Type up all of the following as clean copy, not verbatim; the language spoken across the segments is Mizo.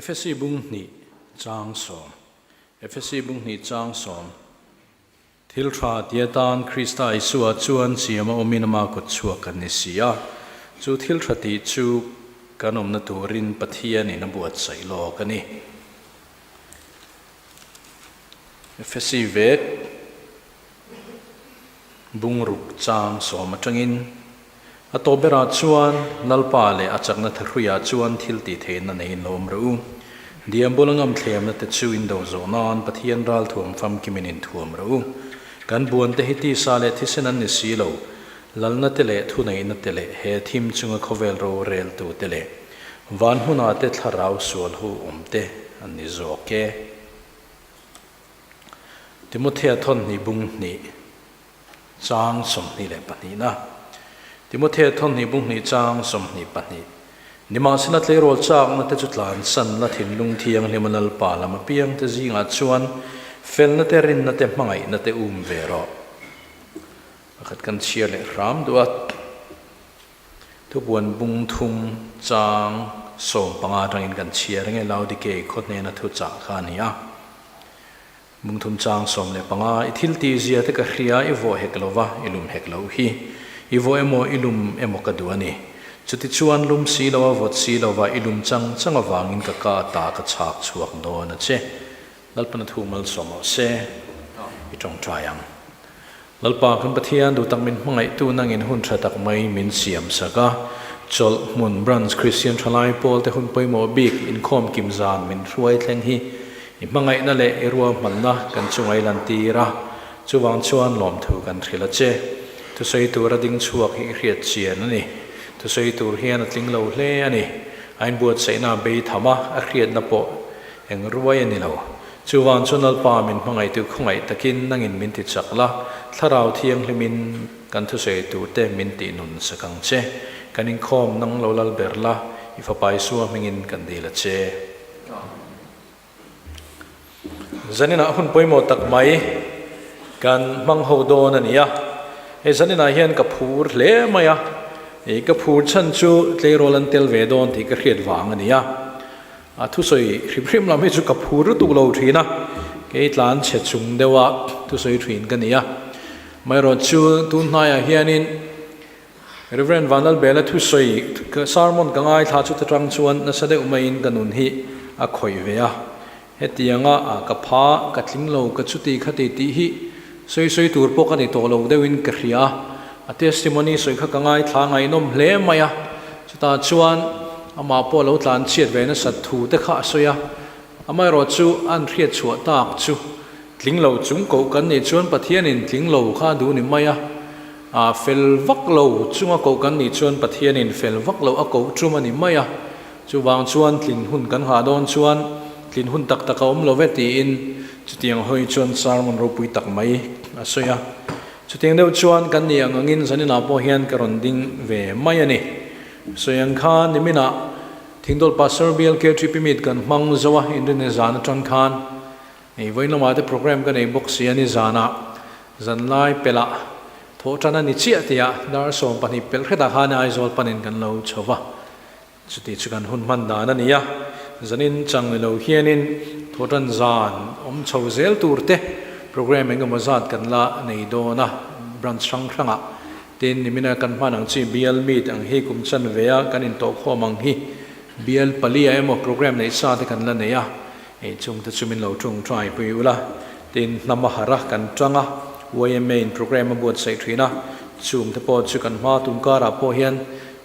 Efesi bung hnih chang sawm. Efesi bung hnih chang sawm. Thil tha ti atan Krista Isua chuan siam a awmin ama kut chhuak kan ni si a, chu thil tha tih chu kan awmna turin Pathianin a buatsaih lawk a ni. Efesi vek bungruk chang sawm atangin a tawp berah chuan Lalpa leh a chakna thahruiah chuan thil tih theihna neiin lo awm rawh u. Diam bula ngam thlemna te chu in do zawh nan Pathian ralthuam famkimin in thuam rawh u. Kan buan te hi tisa leh thisen an ni si lo, lalna te leh thuneihna te leh he thim chunga khawvel roreltu te leh van hmunah te thlarau sual hu awm te an ni zawk e. Timothea thawnhnih bung hnih chang 22na. Timothea thawnhnih bung hnih chang 22. Nimahsela tleirawl chakna te chu tlansan la thinlung thianghlim a Lalpa lam apiang te zingah chuan felna te rinna te hmangaihna te um ve rawh. Pakhat kan chhiar leh hram duh a. Thupuan bung thum chang 15 atangin kan chhiar nge Laodikei khaw hnena thuchah kha a ni a. Bung thum chang 15, I thil tih zia te ka hria, i vawh hek lo va, i lum hek loh hi. I vawh emaw, i lum emaw ka duh a ni. Chutichuan lum si lo a, vawt si lo va, i lum chang chang avangin ka ka ata ka chhak chhuak dawn a che. Lalpana thu malsawm rawh se, i tawngtai ang. Lalpa kan Pathian duh tak min hmangaihtu nangin hun tha tak mai min siam sak a, chawlh hmun Branch Kristian Thalai Pawl te hun pawimawh bik inkhawm kim zan min hruai thleng hi i hmangaihna leh i ruahmanna kan chunga i lantir a, chuvang chuan lawmthu kan hrilh a che. Thusawi tura ding chhuak hi i hriat chian a ni. Thusawi tur hian a tling lo hle a ni. A inbuatsaihna a bei tham a, a hriatna pawh eng ruai a ni lo. Chuvang chu Lalpa min hmangaihtu khawngaih takin nangin min ti chak la, Thlarau Thianghlimin kan thusawi turte min tih nun sak ang che. Kan inkhawm nang lo lal ber la, i Fapa Isua hmingin kan dil a che. Zaninah hun pawimawh tak mai kan hmang ho dawn a ni a. Hei zaninah hian ka phur hle mai a, ka phur chhan chu tleirawl an tel ve dawn tih ka hriat vang a ni a. A thusawi hrim hrim lam hi chu ka phur lutuk lo thin a, kei tlan chhe chung deuha thusawi thin ka ni a. Amaherawh chu tun hnaiah hianin Rev. Vanlalbela thusawi sermon ka ngaithla chu ta tang chuan nasa deuh maiin ka nun hi a khawih ve a. Hetianga ka pha, ka tling lo, ka chuti khati tih hi sawi sawi tur pawh ka ni tawh lo deuhin ka hria a. A testimony sawi kha ka ngaithla ngaihnawm hle mai a, chutah chuan amah pawh lo tlan chhiat ve nasat thu te kha a sawi a, amaherawh chu an hriat chhuah tak chu tling lo chung koh kan nih chuan Pathianin tling lo kha a duh ni mai a, a fel vak lo chunga koh kan nih chuan Pathianin fel vak lo a koh tum a ni mai a, chuvang chuan tlin hun kan nghah dawn chuan tlin hun tak tak a awm lo ve tiin chutiang hawi chuan sermon ropui tak mai a sawi a. Chutiang deuh chuan kan nih ang angin zaninah pawh hian ka rawn ding ve mai a ni. Sawiang khan niminah Thingdawl Pastor BLK TP Meet kan hmang zo a, inrinni zan atang khan hei vawiin lamah te program ka nei bawk si a ni zanah zanlai pelh ah thawh tan a ni chiah tih ah dar 12 pelh hretah khan Aizawl panin kan lo chho va. Chuti chu kan hun hman dan a ni a, zanin chang ni lo hianin thawhtan zan awm chho zel tur te program eng emaw zat kan la nei dawn a, branch hrang hrangah tin nimina kan hman ang chi bial meet ang hi kum chan ve a kan intawhkhawm ang hi bial palia emaw program neih sa te kan la nei a, hei chung te chu min lo tawngtai pui ula tin hnam a harh a kan tang a, yma in program a buatsaih thin a, chung te pawh chu kan hma tumkarah pawh hian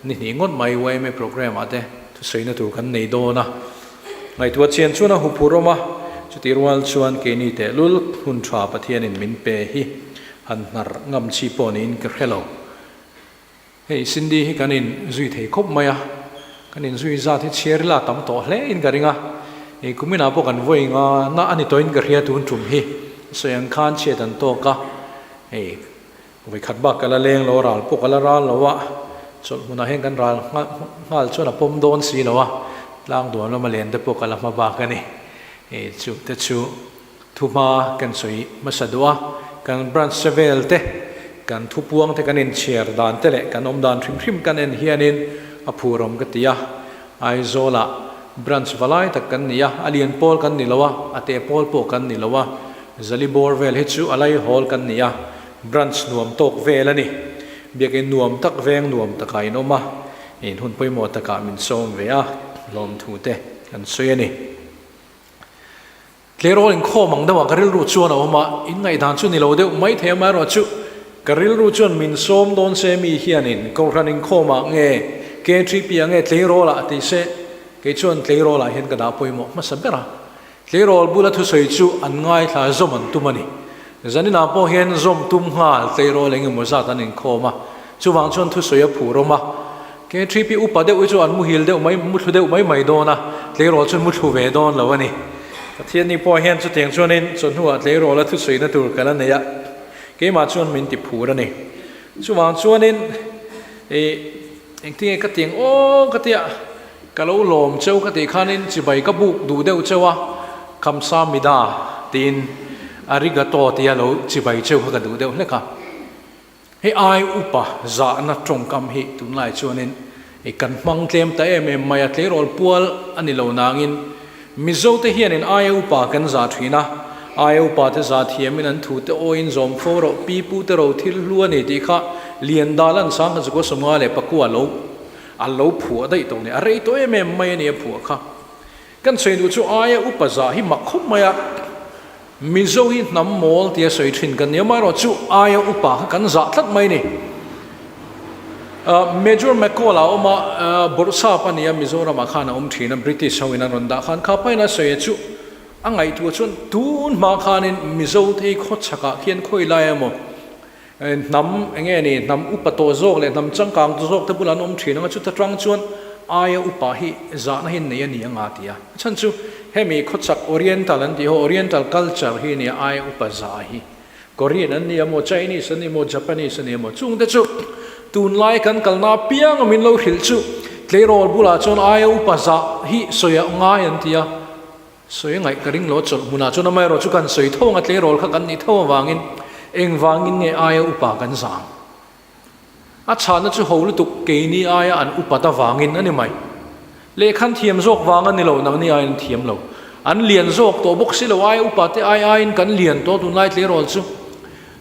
Ni hnih ngawt mai yma programme ah te thusawiina tur kan nei dawn a, ngaihtuah chian chuan a huphur awm a, chutih rual chuan keini tehlul hun tha Pathianin min pe hi han hnar ngam chi pawh niin ka hre lo. Hei Cindy hi kan in zui thei khawp mai a, kan in zui zat hi chhiar ila tam tawh hle in ka ring a, hei kuminah pawh kan vawi nga na a ni tawhin ka hria tun tum hi sawi ang khan chhiat an tawk a, hei Vawikhat bak ka la leng lo, ral pawh ka la ral lo a, chawlh hmunah hian kan ral nghal chuan a pawm dawn si lo a, tlang duan lama len te pawh ka la hma bak a ni. Hei chu te chu thuhma kan sawi hmasa duh a, kan branch che vel te, kan thupuang te kan inchhiar dan te leh kan awm dan hrim hrim kan en hianin a phurawm ka ti a, Aizawlah. Branch valai tak kan ni a, a lian pawl kan ni lo a, a te pawl pawh kan ni lo a, Zali bawr vel hi chu a laihawl kan ni a, Branch nuam tawk vel a ni. Biakin nuam tak veng nuam takah in awm a, in hun pawimawh takah min sawm ve a, lawmthu te kan sawi a ni. Tleirawl inkhawm ang deuhah ka rilru chuan a awm a, in ngaihdan chu ni lo deuh mai thei amaherawhchu ka rilru chuan min sawm dawn se mi hianin Kohhran inkhawmah nge KTP ah nge tleirawlah tih se kei chuan tleirawlah hian ka dah pawimawh hmasa ber a, tleirawl bula thusawi chu an ngaithla zawm an tum a ni. Zaninah pawh hian zawm tum nghal tleirawl eng emaw zat an inkhawm a, chuvang chuan thusawi a phur awm a. KTP upa deuh hi chu an muhil deuh mai, muthlu deuh mai mai dawn a, tleirawl chu an muthlu ve dawn lo a ni. Pathianni pawh hian chutiang chuanin chawhnuah tleirawla thusawiina tur ka la nei a, keimah chuan min ti phur a ni. Chuvang chuanin ih engtinge ka tiang aw ka tia, ka lo lawm cheu ka tih khanin chibai ka buk duh deuh cheu a, Kamsamida tiin Arigato tia lo chibai cheu kha ka duh deuh hlek a. Hei ai upa zahna tawngkam hi tunlai chuanin kan hmang tlem ta em em mai a, tleirawl pual a ni lo nangin Mizote hianin aia upa kan zah thin a, aia upa te zah thiamin an thute awiin zawm fo rawh, pi pu te ro thil hlu a ni tih kha Liandal an sang kha chukua sawmnga leh pakua lo a lo phuah daih tawh ni, a rei tawh em em mai a ni a phuah kha. Kan sawi duh chu aia upa zah hi mak khawp mai a, Mizo hi hnam mawl tia sawi thin kan ni amaherawhchu aia upa kha kan zah tlat mai a ni. Major McCall a awm a, Bawrhsap a ni a, Mizoramah khan a awm thin a, British ho in an rawn dah khan kha pain a sawi a chu a ngaihtuah chuan tun hma khanin Mizo te hi khawchhakah khian khawi lai emaw Hnam eng nge ni, hnam upa tawh zawk leh hnam changkang zawk te bulah an awm thin ang a, chuta tang chuan aia upa hi zahna hi nei a ni ang a ti a. A chhan chu hemi khawchak Oriental an tih ho, Oriental culture hi nia aia upa zah hi. Korean an ni emaw, Chinese an ni emaw, Japanese an ni emaw, chung te chu tunlai kan kalna apiang a min lo hrilh chu tleirawl bulah chuan aia upa zah hi sawi a ngai an ti a. Sawi ngaih ka ring lo chawlh hmunah chuan amaherawh chu kan sawi tho ang a, tleirawl kha kan nih tho avangin engvangin nge aia upa kan zang? A chhahna chu ho lutuk keini aia an upat avangin a ni mai. Lehkhan thiam zawk vang a ni lo, nangni aiin an thiam lo. An lian zawk tawh bawk si lo, aia upa te ai aiin kan lian tawh tunlai tleirawl chu.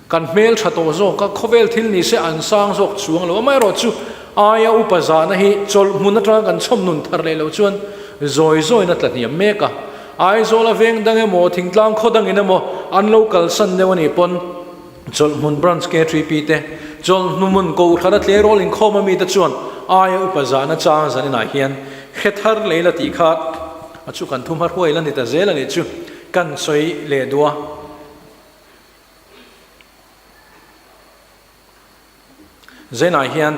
Kan hmel tha tawh zawk a, khawvel thil ni se an sang zawk chuang lo. Amaherawh chu aia upa zahna hi chawlh hmun atanga kan chhawm nun thar leh loh chuan zawi zawiin a tla hniam mek a. Aizawl a veng dang emaw, thingtlang khaw dangin emaw an lo kalsan deuh a nih pawn chawlh hmun branch K3P te, chawlh hnuhmun Kohhran a tleirawl inkhawm a mite chuan aia upa zahna chang zaninah hian hre thar lei la tih kha a chu kan thumhma hruai la ni ta zel a nih chu kan sawi leh duh a. Zainah hian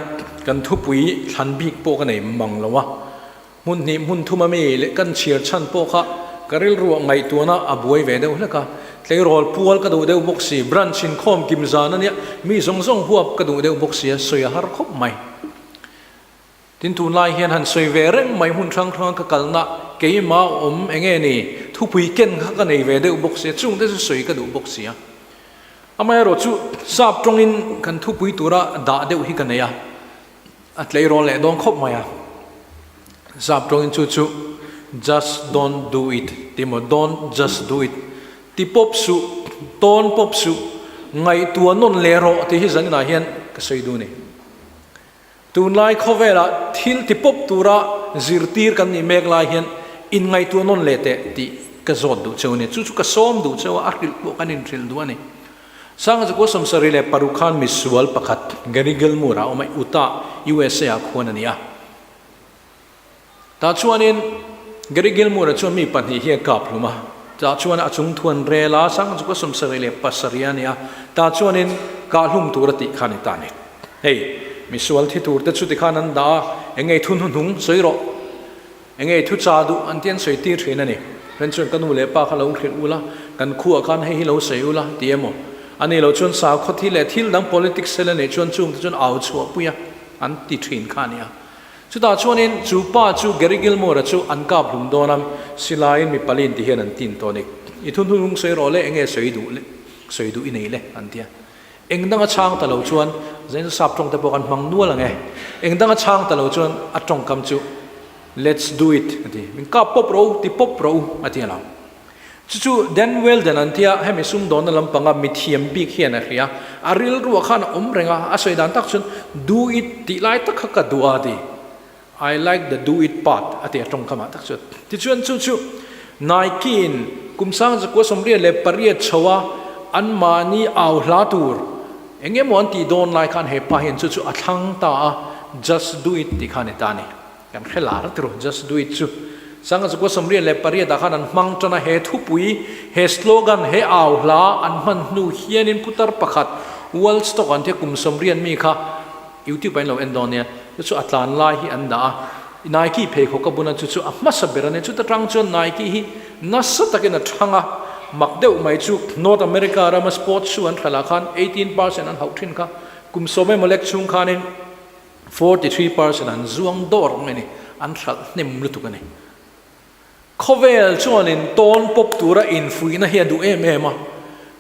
kan thupui thlan bik pawh ka nei mang lo a, hmun hnih hmun thum a mi leh kan chhiar chhan pawh kha ka rilruah ngaihtuahna a buai ve deuh hlek a, tleirawl pual ka duh deuh bawk si, branch inkhawm kim zan a nia, mi zawng zawng huap ka duh deuh bawk si a, sawi a har khawp mai. Tin, tunlai hian han sawi ve reng mai hmun hrang hranga ka kalna keimah awm eng nge ni, thupui ken kha ka nei ve deuh bawk sia, chungte chu sawi ka duh bawk sia. Amaherawh chu sap tawngin kan thupui tura dah deuh hi ka nei a, a tleirawl leh dawn khawp mai a. Sap tawngin chu chu just don't do it ti maw, don't just do it ti pawp suh, tawn pawp suh, ngaihtuah nawn leh rawh tih hi zaninah hian ka sawi duh a ni. Tunlai khawvelah thil ti pawp tura zirtir kan nih mek lai hian inngaihtuah nawn leh teh tih ka zawt duh cheu a ni. Chu chu ka sawm duh cheu a, a hrilh pawh kan inhrilh duh a ni. Sanga Zakua 76 khan misual pakhat Gary Gilmour a awm a, Utah, USA ah khuan a ni a. Tah chuanin Gary Gilmour-a chuan mi pahnih hi a kap hlum a, tah chuan a chung thu an rel a, Sanga chu ka 77 a ni a, tah chuanin kah hlum tur a tih kha a ni ta a ni. Hei, misual thi tur te chu tikhan an dah a, eng ngei thu hnuhnung sawi rawh, eng ngei thu cha duh an tih an sawi tir thin a ni. Then chuan ka nu leh pa kha lo hrilh ula, kan khuah khan hei hi lo sawi ula ti emaw? A ni lo chuan sakhaw thi leh thil dang politics sel a neih chuan chung te chuan au chhuahpui a an ti thin kha a ni a. Chutah chuanin chu pa chu Gary Gilmour-a chu an kap hlum dawn a, silaiin mi palin ti hian an tin tawh a ni. I thu hnung sawi rawh le, enge sawi duh le, sawi duh i nei le, an ti a. Eng danga chhang ta lo chuan, zain sap tawng te pawh kan hmang nual ang e, eng danga chhang ta lo chuan a tawngkam chu. Let's do it a ti. Min kap pawp rawh u, ti pawp rawh u a ti a lo. Chu chu Dan Weldon an tia, hemi sumdawnna lampanga mithiam bik hian a hria. A rilruah khan a awm reng a, a sawi dan tak chuan do it tih lai tak kha ka duh a a ti. I like the do it part a ti a tawngkamah tak chuan. Tichuan chu chu Nike in kum sang zakua 88 chho a anmahni au hla tur eng emaw an tih dawn lai khan he pa hian chu chu a thlang ta a, just do it tih kha a ni ta a ni. Kan hre lar tiro just do it chu. Sanga zakua 88 ah khan an hmang tan a, he thupui, he slogan, he au hla an hman hnu hianin putar pakhat World Stock an tia kum 80 mi kha YouTube ah in lo en dawn nia, chu chu a tlan lai hi an dah a, Nike pheikhawk a bun a, chu chu a hmasa ber a nia, chuta tang chuan Nike hi nasa takin a thang a, mak deuh mai chu North America rama sports shoe an hralh ah khan 18% an hauh thin kha, kum sawm emaw lek chhung khanin 43% an zuang dawr mai a ni, an hralh hnem lutuk a ni. Khawvel chuanin tawn pawp tura infuihna hi a duh em em a,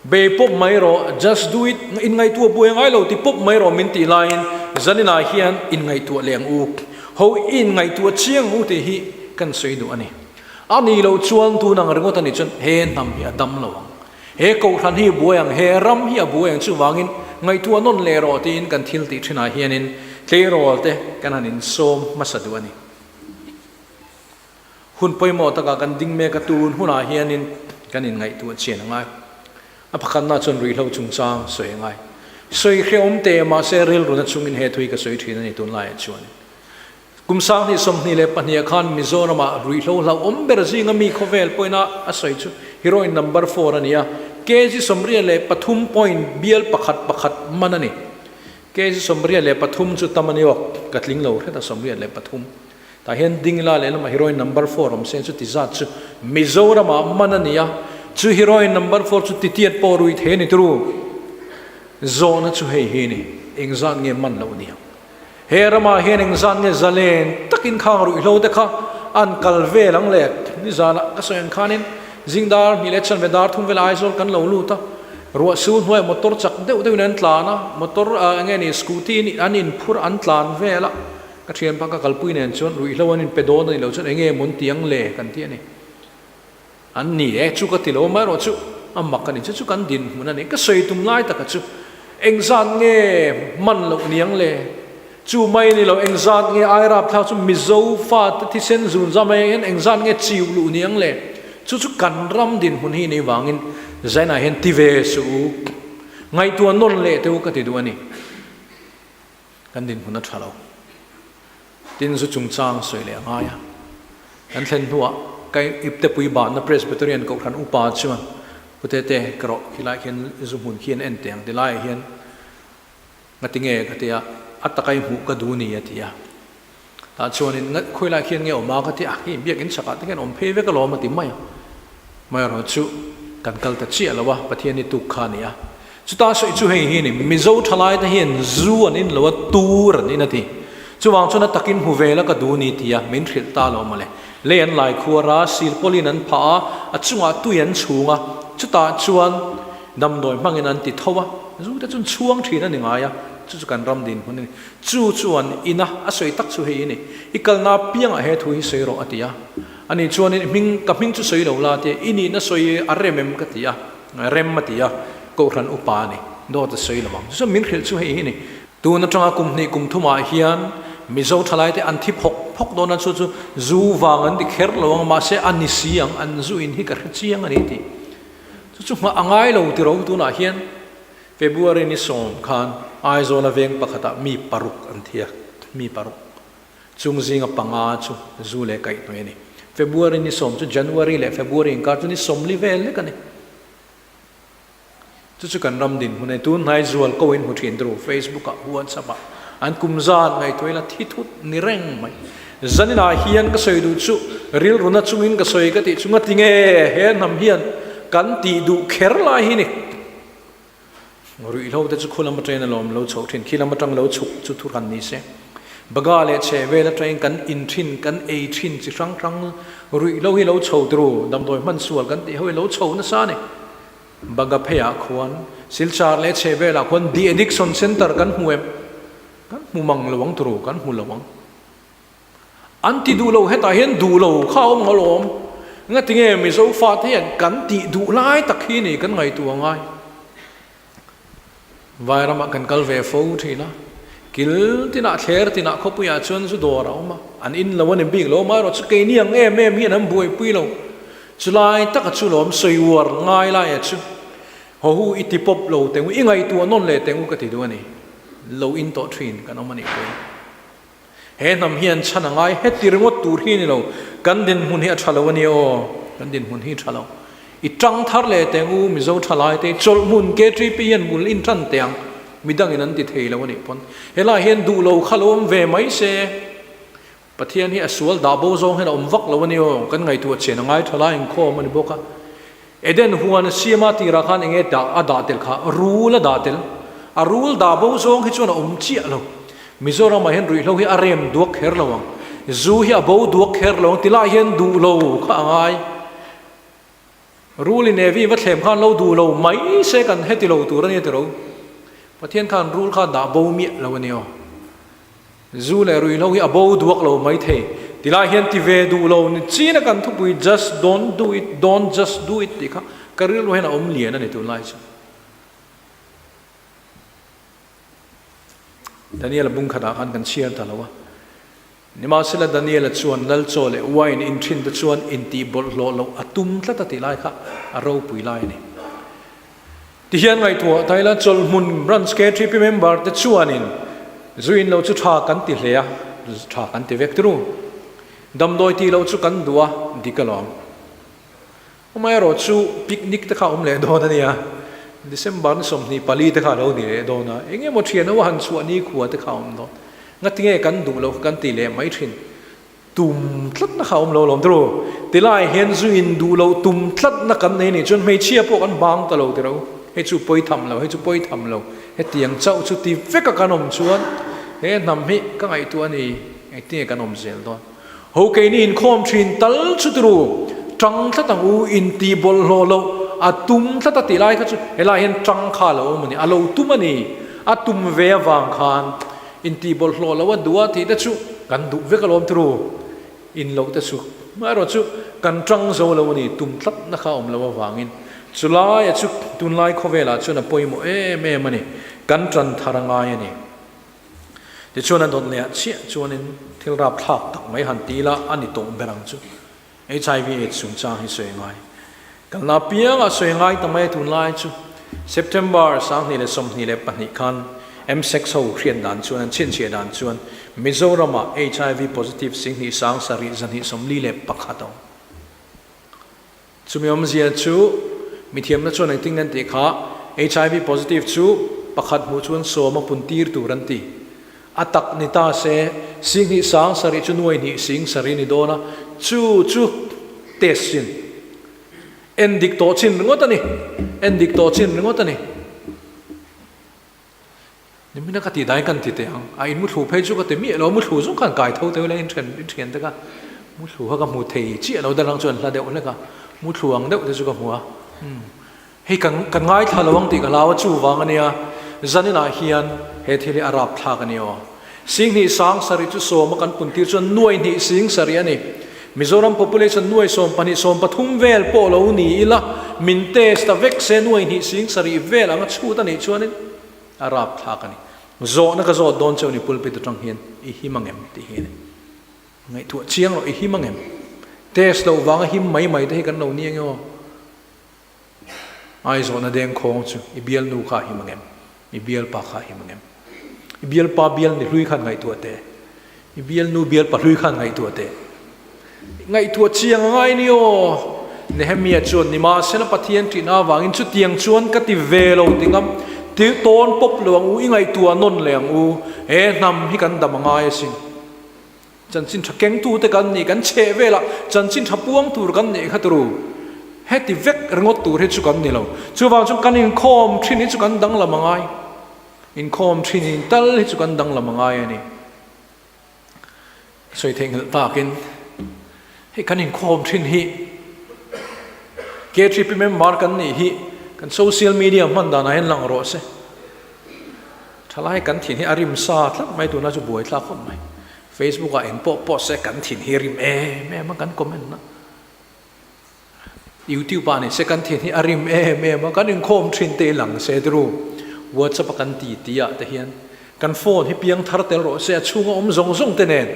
Bei pawp mai rawh, just do it, inngaihtuah buai ngai lo ti pawp mai rawh min tih laiin zaninah hian inngaihtuah leh ang u, ho i inngaihtuah chiang ang u tih hi kan sawi duh a ni. A nih loh chuan tun ang ringawt a nih chuan he hnam hi a dam lo ang, he kohhran hi a buai ang, he ram hi a buai ang chuvangin ngaihtuah nawn leh rawh tiin kan thil tih thinah hianin tleirawl te kan han insawm hmasa duh a ni. Hun pawimawh takah kan ding mek a, tun hunah hianin kan inngaihtuah chian a ngai. A pakhatna chuan ruihhlo chungchang sawi a ngai. Sawi hrehawm teh mahse rilruna chungin he thui ka sawi thin a ni tunlaiah chuan. Kum 2022 ah khan Mizoramah ruihhlo hlauhawm ber zinga mi khawvel pawina a sawi chu heroin number four a ni a, kg 83 point bial pakhat pakhat man a ni. Kg 83 chu tam a ni awk, ka tling lo hret a 83. Tah hian Dingla lehlamah heroin number four awm se chu ti zat chu Mizoramah man a ni a, chu heroin number four chu titiat pawh rui thei a ni turu. Zawhna chu hei hi ni, engzat nge man loh ni ang? He ramah hian engzat nge zalen takin khang ruihhlo te kha an kal vel ang le? Nizanah ka sawi ang khanin zingdar hnih leh chanve dar thum velah Aizawl kan lo lut a, ruah su hnuaiah motor chak deuh deuhin an tlan a, motor enge ni scooty an inphur an tlan vel a, Ka thianpa ka kalpui nen chuan ruihhlo an inpe dawn a ni lo chuan enge mawn ti ang le kan ti a ni. An ni e, chu ka ti lo amaherawh chu a mak a ni, chu chu kan dinhmun a ni. Ka sawi tum lai taka chu engzat nge man loh ni ang le? Chu mai ni lo engzat nge ai rapthlak chu Mizo fate thisen zun zam ai hian engzat nge chiu luh ni ang le? Chu chu kan ram dinhmun hi ni vangin Zainah hian ti ve suh u, ngaihtuah nawn leh teh u ka ti duh a ni. Kan dinhmun a tha lo. Tin, zu chungchang sawi leh a ngai a. Kan thlen hnuah ka iptepui bahna Presbyterian Kohhran upa chuan, Pu Tete, ka rawh khilai khian zu hmun khi an en teh ang ti laiah hian ngati nge ka ti a, a taka i hmuh ka duh ni a ti a. Tah chuanin khawilai khian nge awm a ka ti a, hei biakinn chhakah te khian awm phei vek alawm a ti mai a. Amaherawhchu chu kan kal ta chiah lo a, Pathian i tuk kha a ni a. Chuta sawi chu hei hi a ni, Mizo thalai te hian zu an in lo a, tur an in a ti. Chuvang chuan a takin hmu ve la ka duh ni ti a, min hrilh ta lo mawle. Lei an lai khuar a, silpawlin an phah a, a chungah tui an chhung a, chutah chuan damdawi hmangin an ti tho a, zu te chuan chhuang thin a ni ngai a, chu chu kan ram dinhmun a ni. Chu chuan ina a sawi tak chu hei i ni, I kalna apiangah he thu hi sawi rawh a ti a. Ani chuanin i hming, ka hming chu sawi lo la tia, i nihna sawi a rem em ka ti a, rem a ti a, Kohhran upa a ni, dawt a sawi lo ang. Chu chuan min hrilh chu hei hi ni. Tun atanga kum hnih kum thumah hian Mizo thalaite an thi phawk phawk dawn a, chu chu zu vang an ti kher lo ang, mahse a ni si ang, an zu in hi ka hre chiang a ni tih. Chu chu nghah a ngai lo tiro tunah hian. February ni sawm khan Aizawla veng pakhatah mi paruk an thi a, mi paruk chung zinga panga chu zu leh kaihhnawih a ni. February ni sawm chu January leh February inkar chu ni sawmli vel lek a ni. Chu chu kan ram dinhmun a ni. Tun hnai zual ko in hmu thin turu Facebook ah, WhatsApp ah an kum zan ngaihtuah ila thi thut ni reng mai. Zaninah hian ka sawi duh chu rilruna chungin ka sawi ka tih chu ngati nge he hnam hian kan tih duh kher lai hi ni. Ruihhlo te chu khu lam atangin a lawm lo chhoh thin, khi lam atang lo chhuk chu thu hran ni se. Baga leh chheh vel atangin kan in thin, kan ei thin chi hrang hrang ruihhlo hi lo chho turu, damdawi hman sual kan tih ho hi lo chho nasa a ni. Baga pheiah khuan Silchar leh chheh velah khuan de addiction center kan hmu em? Kan hmu mang lo ang turu, kan hmu lo ang. An ti duh lo, hetah hian duh lo kha a awm alawm. Ngatinge Mizo fate hian kan tih duh lai tak hi ni kan ngaihtuah ngai. Vai ramah kan kal ve fo thin a, kil tinah thler tinah khawpuiah chuan zu dawr a awm a, an in lo a ni bik lo, amaherawhchu keini ang em em hian an buaipui lo. Chulai taka chu lawm sawi uar ngai laia chu haw hu i ti pawp lo teng u, i ngaihtuah nawn leh teng u ka ti duh a ni. Lo in tawh thin kan awm a nih pawhin. He hnam hian chhan a ngai heti ringawt tur hi a ni lo, kan dinhmun hi a tha lo a nia aw, kan dinhmun hi a tha lo. I tang thar leh teng u Mizo tha lai te, chawlhmun KTP hian bul in tan teh ang, midangin an ti thei lo a nih pawn. Helai hian duh lo kha lo awm ve mai se, Pathian hi a sual dah bo zawng hian a awm vak lo a nia aw, kan ngaihtuah chian a ngai tha lai inkhawm a ni bawk a. Eden huan a siama tirah khan enge dah a dah tel kha? Rul a dah tel. A rul dah bo zawng hi chuan a awm chiah lo. Mizoramah hian ruihhlo hi a rem duak kher lo ang. Zu hi a bo duak kher lo ang ti lai hian duh lo kha a ngai. Rul in Evi va thlem khan lo duh lo mai se kan heti lo tur a nia tiro. Pathian khan rul kha dah bo miah lo a ni aw. Zu leh ruihhlo hi a bo duak lo mai thei. Tilai hian ti ve duh lo ni chin a kan thupui just don't do it, don't just do it tih kha ka rilru hian a awm lian a ni tunlai chu. Daniel-a bung khatah khan kan chhiar ta lo a. Nimahsela Daniel-a chuan lal chaw leh wine in thin te chuan intih bawlhhlawh loh a tum tlat a tih lai kha a ropui lai a ni. Tihian ngaihtuah ta ila chawlhmun branch KTP member te chuanin zu in lo chu tha kan ti hle a, tha kan ti vek turu. Damdawi tih loh chu kan duh a, dik alawm. Amaherawh chu picnic te kha a awm leh dawn a nia, December ni 24 te kha a lo ni leh dawn a, eng emaw thian ho a han chhuah nikhua te kha a awm dawn. Ngatinge kan duh loh kha kan ti leh mai thin. Tum tlatna kha a awm lo lawm tiro. Tilai hian zu in duh loh tum tlatna kan nei nih chuan hmeichhia pawh kan bang ta lo tiro. Hei chu pawi tham lo, hei chu pawi tham lo. Hetiang chauh chu ti veka kan awm chuan he hnam hi ka ngaihtuah a ni, engtinge kan awm zel dawn. Ho keini inkhawm thin tal chu tiro, tang tlat ang u, intih bawlhhlawh loh a tum tlat a tih lai kha chu helai hian tang kha a lo awm a ni, a lo tum a ni, a tum ve avang khan. Intih bawlhhlawh lo a duh a tih te chu kan duh vek alawm turu in loh te chu amaherawh chu kan tang zo lo a ni tum tlatna kha a awm lo avangin chulaia chu tunlai khawvelah chuan a pawimawh em em a ni kan tan thar a ngai a ni. Tichuan a dawt leh ah chiah chuanin thil rapthlak tak mai han ti ila a ni tawh ber ang chu. Hiv aids chungchang hi sawi ngai. Kalna apiangah sawi ngai ta mai a tunlai chu September 2022 khan MSEC ho hriat dan chuan an chhinchhiah dan chuan Mizoramah hiv positive 10 7 241 a awm. Chumi awmzia chu mithiamna chuan engtin nge an tih kha hiv positive chu pakhat hmuh chuan sawm a pun tir tur an ti. A tak ni ta se, 2000 7 chu nuai hnih sing sarih ni dawn a, chu chu test chin. En dik tawh chin ringawt a ni. En dik tawh chin ringawt a ni. Nimina ka tih dain kan ti teh ang. A in muthlu phei chu ka ti miah lo, muthlu zawng khan kai tho teuh ila in then in thian te kha muthlu kha ka hmu thei chiah lo, darang chuan hla deuh hlek a, muthlu ang deuh te chu ka hmu a. Umm. Hei kan kan ngaithla lo ang tih ka hlau a, chuvang a nia, zaninah hian he thil hi a rapthlak a ni aw. 2000 7 chu sawma kan puntir chuan nuai hnih sing sarih a ni. Mizoram population nuai sawm pahnih sawm pathum vel pawh lo ni ila, min test a vek se nuai hnih sing sarih vel anga chhut a nih chuanin a rapthlak a ni. Zawhna ka zawt dawn cheu ni pulpit atang hian i him angem tih hi a ni. Ngaihtuah chiang rawh i him angem? Test loh vanga him mai mai te hi kan lo ni ange aw. Aizawna dengkhawng chu i bialnu kha a him angem? I bialpa kha a him angem? I bialpa bial ni hlui khan ngaihtuah teh. I bialnu bialpa hlui khan ngaihtuah teh. Ngaihtuah chiang a ngai ni aw. Nehemia chuan nimahsela Pathian ṭihna avangin chutiang chuan ka ti ve lo ti ngam. Ti tawn pawp lo ang u, i ngaihtuah nawn leh ang u. He hnam hi kan dam a ngai asin. Chanchin tha kengtute kan nih, kan chheh velah chanchin tha puang tur kan nih kha turu. Heti vek ringawt tur hi chu kan ni lo. Chuvang chuan kan inkhawm thin hi chu kan danglam a ngai. Inkhawm thin in tal hi chu kan danglam a ngai a ni. Sawi theihnghilh takin hei kan inkhawm thin hi KTP member kan nih hi kan social media hman danah hian lang rawh se. Thalai kan thin hi a rim sa tlat mai tuna chu buai thlak khawp mai. Facebook ah eng pawh post se kan thin hi rim em em a kan comment a. YouTube ah ni se kan thin hi a rim em em a, kan inkhawm thin te lang se turu. WhatsApp a kan ti ti ah te hian kan phone hi piang thar tel rawh se a chhunga awm zawng zawng te nen.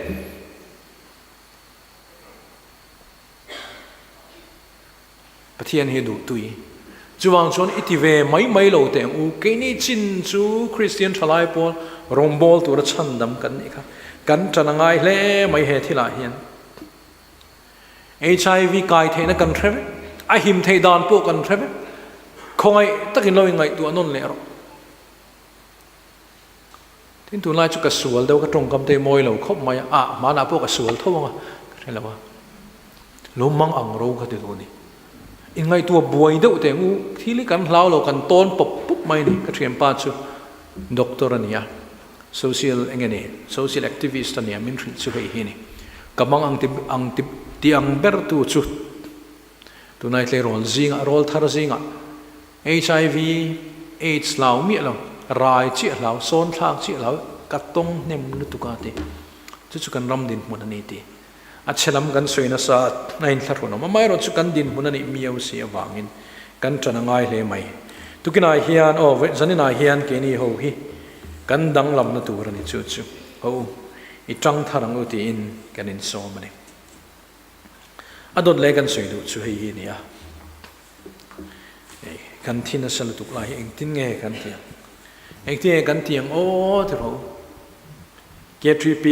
Pathian hi duh tui. Chuvang chuan i ti ve mai mai lo teh ang u, keini chin chu Kristian thalai pawl rawngbâwl tura chhandam kan nih kha kan ṭan a ngai hle mai he thilah hian. HIV kai theihna kan hre vek, a him theih dan pawh kan hre vek, khawngaih takin lo ingaihtuah nawn leh rawh. Tin tunlai chu ka sual deuh ka tawngkam te mawi lo khawp mai a, ah hmanah pawh ka sual tho ang a, ka hre lo a, lo mang ang ro ka ti duh a ni. Inngaihtuah buai deuh teh ang u, thil hi kan hlau lo kan tawn pawp pawp mai a ni, ka thianpa chu doctor a ni a, social eng nge ni, social activist a ni a, min hrilh chu hei hi a ni, ka mang ang ti ang ti ti ang ber tu chu tunlai tleirawl zingah rawl thar zingah Hiv, aids hlau miah lo, rai chiah hlau, sawn thlak chiah hlau, ka tawng hnem lutuk a ti. Chu chu kan ram dinhmun a ni ti. A chhe lam kan sawi nasa a inthlahrun awm. Amaherawh chu kan dinhmun a nih miau si avangin kan ṭan a ngai hle mai. Tukinah hian, aw, zaninah hian keini ho hi kan danglamna tur a ni chu chu. Ho u, i ṭang thar ang u tiin kan insawm a ni. A dawt leh kan sawi duh chu hei hi a ni a. Kan thi nasa lutuk lai hi engtin nge kan ti ang? Engtin nge kan ti ang aw ti rawh u. K3P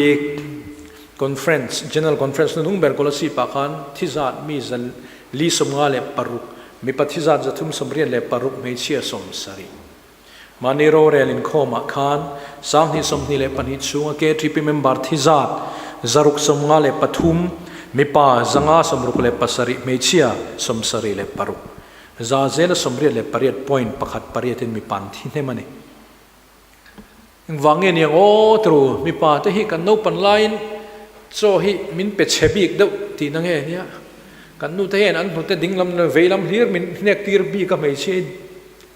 Conference, General Conference na hnung ber Kolasib ah khan thi zat mi 456, mipa thi zat 386, hmeichhia 70. Mahni rorel inkhawmah khan 2022 chhunga KTP member thi zat 653, mipa 567, hmeichhia 76, za zela 88.18 in mipa an thi hnem a ni. Engvang nge niang aw tru, mipa te hi kan naupan laiin chaw hi min pe chhe bik deuh tihna nge nia, kan nute hian an hnute dinglam leh veilam hlir min hnek tir bik a hmeichhia in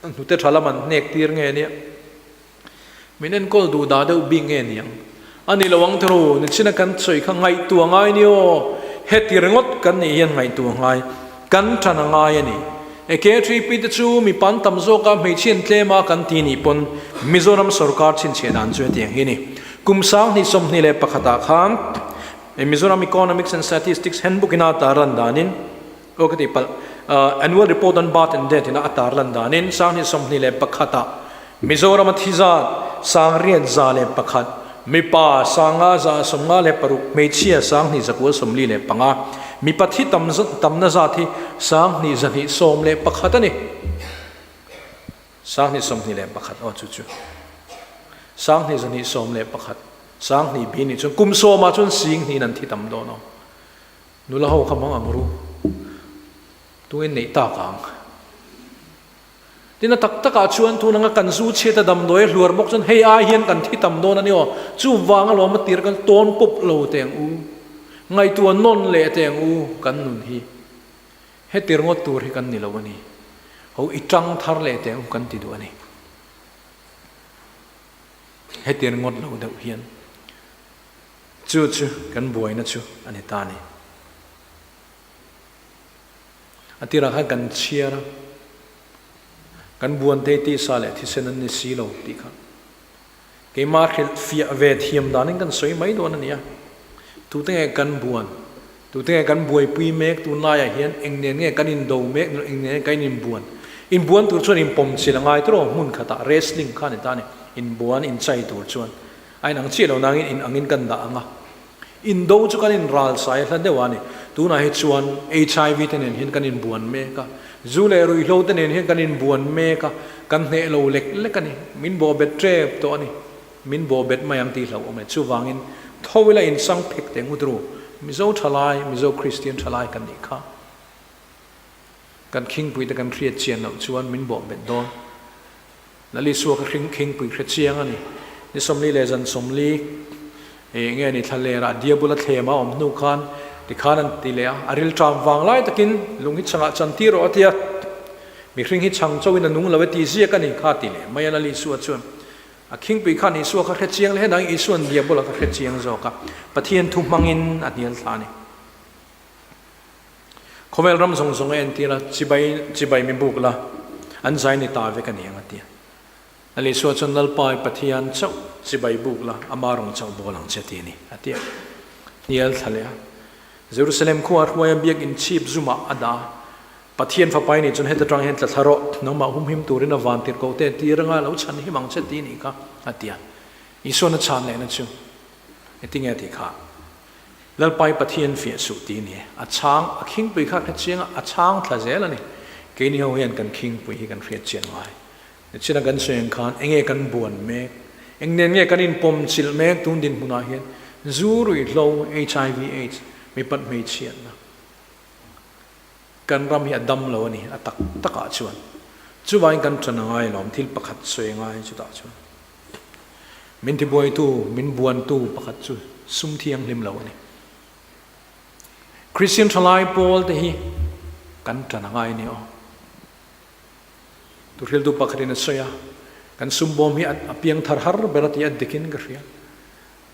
an hnute tha lam an hnek tir nge nia, min enkawl duh dah deuh bik nge niang a ni lo ang tru, nichina kan sawi kha ngaihtuah ngai ni aw, heti ringawt kan nih hian ngaihtuah ngai kan tan a ngai a ni. E KTP te chu mi pan tam zawk a hmeichhian tlem a kan ti nih pawn Mizoram sorkar chhinchhiah dan chu hetiang hi a ni. Kum 2021 ah khan Mizoram Economics and Statistics Handbook ina tar lan danin aw ka tih palh Annual Report on Birth and Death ina a tar lan danin 2021 ah Mizoram a thi zat 6101, mipa 5156, hmeichhia 2145, mipa thi tam tamna zat hi 2211 a ni. 2211 aw chu chu. 2211, 2000 bi nih chuan kum sawmah chuan sing hnihin an thi tam dawn aw. Nula ho kha hmang ang ru. Tungin neih tak ang. Tin a tak takah chuan tun anga kan zu chhiat a damdawi a hluar bawk chuan hei ai hian kan thi tam dawn a ni aw, chuvang alawm a tir kan tawn pawp lo teh ang u, ngaihtuah nawn leh teh ang u kan nun hi heti ringawt tur hi kan ni lo a ni, ho i tang thar leh teh ang u kan ti duh a ni. Heti ringawt lo deuh hian chu chu kan buaina chu a ni ta a ni. A tirah khan kan chhiar a, kan buan thei tisa leh thisen an ni si lo tih kha keimah hrilh fiah ve thiam danin kan sawi mai dawn a ni a. Tute nge kan buan, tute nge kan buaipui mek tunlaiah hian eng nen nge kan indo mek eng nen nge kan inbuan. Inbuan tur chuan inpawm chilh a ngai tawh lo hmun khatah wrestling kha a ni ta a ni. Inbuan, inchai tur chuan a inang chiah lo nangin inangin kan dah ang a. Indo chu kan inral sai hla deuh a ni. Tunah hi chuan HIV te nen hian kan inbuan mek a, zu leh ruihhlo te nen hian kan inbuan mek a, kan hneh lo lek lek a ni. Min bawhbet tep tawh a ni. Min bawhbet mai ang tih hlauhawm e. Chuvangin tho ila insang phek teh ngut ru. Mizo thalai, Mizo Kristian thalai kan nih kha. Kan khingpui te kan hriat chian loh chuan min bawhbet dawn. Lalisua ka hring khingpui hre chiang a ni. Ni 40 leh zan 40 ih nge ni thla lerah diabul a thlem a awm hnu khan tikhan an ti leh a, a rilṭam vang lai takin lung hi chhangah chan tir rawh a ti a, mihring hi chhang chauhin a nung lo e ti ziak a ni kha ti leh mai a Lalisua chuan. A khingpui khan Isua kha hre chiang hle nangin Isua'n Diabola kha hre chiang zawk a, Pathian thu hmangin a hnial thla a ni. Khawvel ram zawng zawng a entir a, chibai chibai mi buk la, an zai ni ta vek a ni ang a ti a. Lal Isua chuan Lalpa i Pathian chauh chibai buk la, ama rawng chauh bawl ang che ti a ni, a ti a. Hnial thla leh a. Jerusalem khua hruaia biakinn chhip zumah a dah a. Pathian Fapa i nih chuan heta tang hian tla thla rawh, nangmah humhim turin a van tirhkoh te tir anga lo chhan him ang che ti a nih kha, a ti a. Isuan a chhan lehna chu engtinge a tih kha? Lalpa i Pathian fiah suh ti a ni. A chhang, a khingpui kha a hre chiang a, a chhang thla zel a ni. Keini ho hian kan khingpui hi kan hriat chian ngai. Nichina kan sawi ang khan enge kan buan mek, eng nen nge kan inpawm chilh mek tun dinhmunah hian zu ruihhlo, HIV aids, mipat hmeichhiatna kan ram hi a dam lo a ni a tak takah chuan. Chuvangin kan ṭan a ngai alawm thil pakhat sawi a ngai chutah chuan. Min tibuaitu, min buantu pakhat chu sum thianghlim lo a ni. Kristian ṭhalai pawl te hi kan ṭan a ngai a ni aw. Tuhriltu pakhatin a sawi a, kan sumbawm hi a piang thar har ber a tih a dikin ka hria.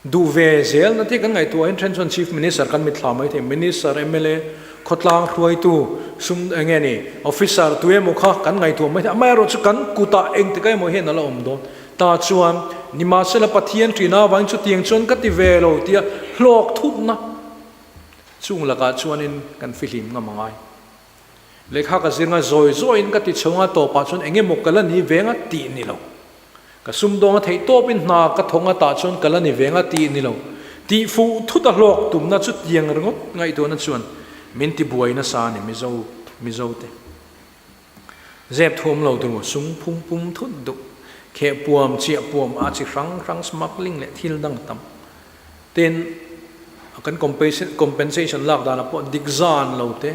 Duh ve zel na tih kan ngaihtuah hian then chuan Chief Minister kan mitthla mai thei, Minister, mla, khawtlang hruaitu, sum eng nge ni, Officer tu emaw kha kan ngaihtuah mai thei. Amaherawh chu kan kutah engtik emaw hian a la awm dawn. Ta chuan, nimahsela Pathian ṭihna avangin chutiang chuan ka ti ve lo tia hlawk thupna chung lakah chuanin kan fihlim ngam a ngai. Lehkha ka zir nga zawi zawiin ka ti chho nga tawpah chuan eng emaw ka la ni ve nga tih ni lo. Ka sumdawng a theih tawpin hna ka thaw nga tah chuan ka la ni ve nga tih ni lo. Tih fuh thut a hlawk tumna chu tiang ringawt ngaihtuahna chuan min ti buai nasa a ni Mizo Mizo te. Zep thuam lo tur sum phum pum thut duh kheh puam chiah puam a chi hrang hrang smuggling leh thil dang tam. Tin, kan compensation lak danah pawh dik zan lo te,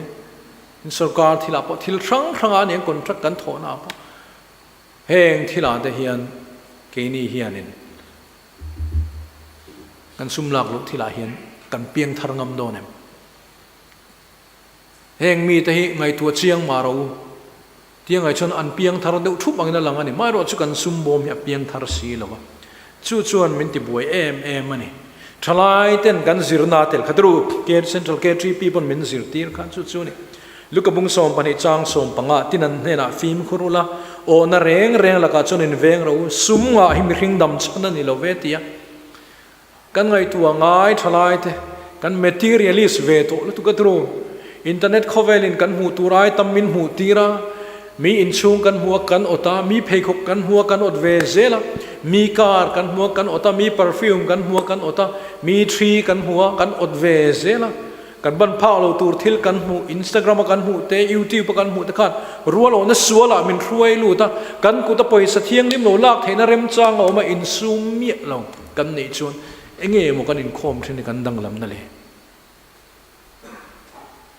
in sorkar thilah pawh thil hrang hrangah a nia contract kan thawhnaah pawh heng thilah te hian keini hianin kan sum lak luh thilah hian kan piang thar ngam dawn em? Heng mite hi ngaihtuah chiang mah rawh u. Tiangah chuan an piang thar deuh thup angin a lang a ni. Maherawh chu kan sum bawm hi a piang thar si lo a. Chu chuan min ti buai em em a ni. Thalai ten kan zirna tel kha turu K Central KTP pawn min zirtir kha chu chu a ni. Luka bung 12 chang 15 tin an hnenah fimkhur ula, awhna reng reng lakah chuan in veng rawh u, sum ngah hi mihring dam chhan a ni lo ve tia. Kan ngaihtuah ngai thalai te kan materialist ve tawh lutuk a turu. Internet khawvelin kan hmuh tur ai tam min hmuh tir a, mi inchhung kan hmuh a kan awt a, mi pheikhawk kan hmuh a kan awt ve zel a, mi car kan hmuh a kan awt a, mi perfume kan hmuh a kan awt a, mi thi kan hmuh a kan awt ve zel a. Kan ban phak lo tur thil kan hmuh, Instagram a kan hmuh te, YouTube a kan hmuh te khan rualawhna sualah min hruai lut a, kan kut a pawisa thianghlim lo lak theihna remchang a awm a, insum miah lo kan neih chuan enge emaw kan inkhawm thin hi kan danglamna le.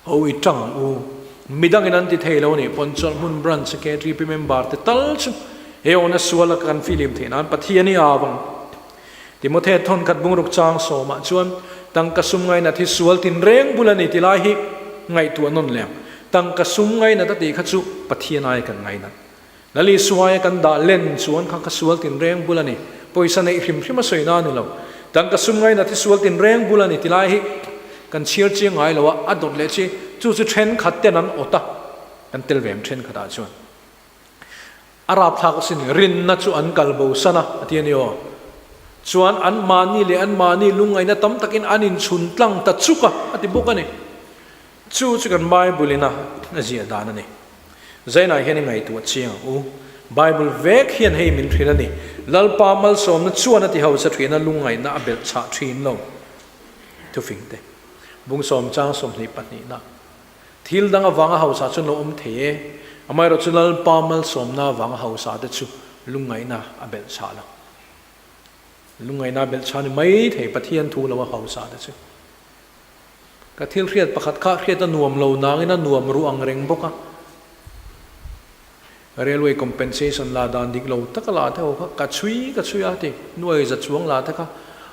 Ho i tang ang u, midangin an ti thei lo nih pawn chuan hmun branch KTP member te tal chu he awhna suala kan fihlim theih nan Pathian i au ang. Timothe thawnkhat bungruk chang sawmah chuan tangka sum ngainat hi sual tinreng bul a ni ti lai hi ngaihtuah nawn leh ang. Tangka sum ngainat a tih kha chu Pathian aia kan ngainat. Lal Isua aia kan dah len chuan kha kha sual tinreng bul a ni. Pawisa neih hrim hrim a sawi na a ni lo. Tangka sum ngainat hi sual tinreng bul a ni ti lai hi kan chhiar chiang ngai lo a, a dawt leh chi chu chu thenkhat ten an awt a, kan tel ve em thenkhatah chuan. A rapthlak asin, rinna chu an kal bo san a, a ti a ni aw. Chuan anmahni leh anmahni lungngaihna tam takin an inchhun tlang ta chuk a, a ti bawk a ni. Chu chu kan Bible in a ziah dan a ni. Zainah hian i ngaihtuah chiang ang u. Bible vek hian hei min hrilh a ni. Lalpa malsawmna chuan a ti hausa thin a, lungngaihna a belh chhah thin lo. Thufing te. Bung sawm chang 20 pahnihna. Thil dang avanga hausa chuan lo awm thei e, amaherawh chu Lalpa malsawmna avanga hausa te chu lungngaihna a belh chhah lo. Lungngaihna a belh chhah ni mai thei Pathian thu lo a hausa te chu. Ka thil hriat pakhat kha hriat a nuam lo nangin a nuam ruh ang reng bawk a. Railway compensation la dan dik lo taka la te ho kha ka chhui ka chhui a ti, nuai za chuang la te kha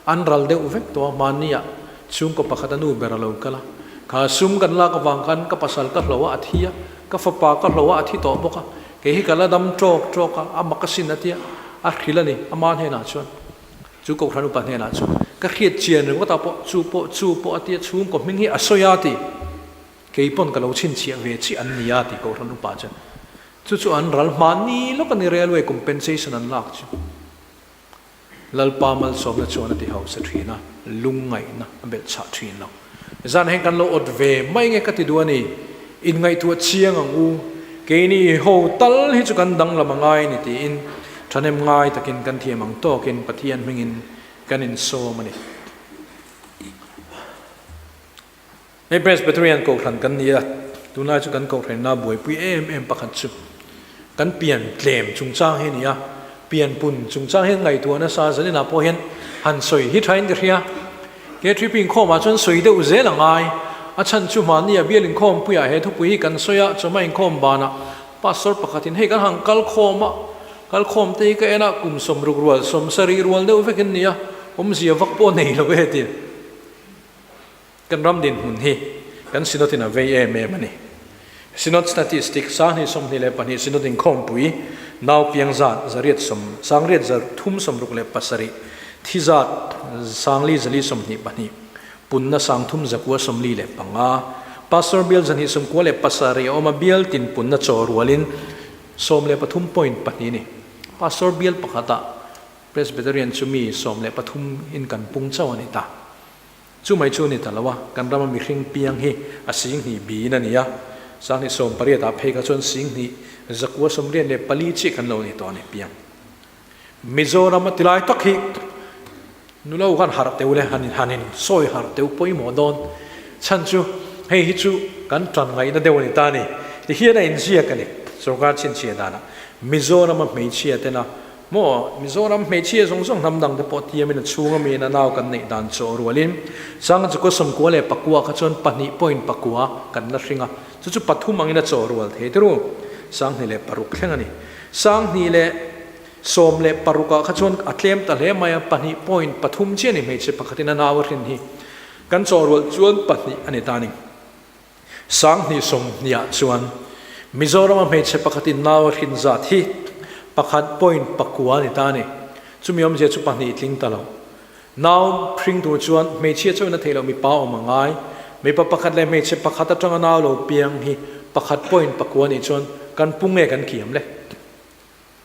an ral deuh vek tawh a, hmanni ah chhungkaw pakhat a nu ber a lo kal a, kha sum kan lak avang khan ka pasal ka hlo a a thi a, ka fapa ka hlo a a thi tawh bawk a, kei hi ka la dam tawk tawk a, a mak asin a tia. A hrilh a ni, ama hnenah chuan, chu Kohhran upa hnenah chuan, Ka hriat chian ringawt ah pawh, chu pawh, chu pawh a tia chhungkaw hming hi a sawi a ti. Kei pawn ka lo chhinchhiah ve chiah an ni a ti Kohhran upa chuan. Chu chu an ral hma ni lawk a ni railway compensation an lak chu. Lalpa malsawmna chuan a ti hausa thin a, lungngaihna a belh chhah thin lo. Zan heng kan lo awt ve mai nge ka ti duh a ni. Inngaihtuah chiang ang u, keini ho tal hi chu kan danglam a ngai ni tiin thahnem ngai takin kan thiam ang tawkin Pathian hmingin kan insawm a ni. Hei Presbyterian Kohhran kan ni a, tunlai chu kan Kohhranna buaipui em em pakhat chu kan pian tlem chungchang hi a ni a, pian pun chungchang hian ngaihtuah nasa zaninah pawh hian han sawi hi thain ka hria. K3P inkhawmah chuan sawi deuh zel a ngai, a chhan chu mahni a bial inkhawmpuiah he thupui hi kan sawi a, chawhma inkhawm banah Pastor pakhatin hei kan han kal khawm a, kal khawm te hi ka en a, kum 60 rual 70 rual deuh vek in ni a, awmzia vak pawh nei lo e ti. Kan ram dinhmun hi kan Synod in a vei em em a ni. Synod Statistic 2022 Synod inkhawmpui nau piang zat zariat sawm sangriat za thum 67 thi zat sangli zali 22 punna 3 zakua 45 Pastor bial 297 a awm a bial tin punna chaw rualin 13 point pahnih a ni. Pastor bial pakhatah Presbyterian chu mi 13 in kan pung chauh a ni ta. Chu mai chu a ni ta lo a, kan rama mihring piang hi a 2000 biin a ni a, 2018 ah phei kha chuan 2000 zakua 94 chiah kan lo ni tawh a ni piang. Mizoram a ti lai tak hi nulo khan harh teuh le han han in sawi harh teuh pawimawh dawn chhan chu hei hi chu kan tan ngaihna deuh a ni ta a ni. Tihian a inziak a ni sorkar chhinchhiah danah Mizoram a hmeichhia tena Maw, Mizoram hmeichhia zawng zawng hnam dang te pawh tiamin a chhung ami in a nau kan neih dan chaw rualin Sanga chu kaw 99 kha chuan pahnih point pakua kan la hring a, chu chu pathum angin a chaw rual thei tiru. 2006 thleng a ni. 2016 ah kha chuan a tlem ta hle mai a, pahnih point pathum chiah a ni hmeichhe pakhatin a nau a hrin hi. Kan chaw rual chuan pahnih a ni ta a ni. 2020 ah chuan Mizorama hmeichhe pakhatin nau a hrin zat hi pakhat point pakua a ni ta a ni. Chumi awmzia chu pahnih tling ta lo. Nau hring tur chuan hmeichhia chauhin a theih loh mipa awm a ngai. Mipa pakhat leh hmeichhe pakhat atanga nau lo piang hi pakhat point pakua nih chuan kan pu nge kan kiam le?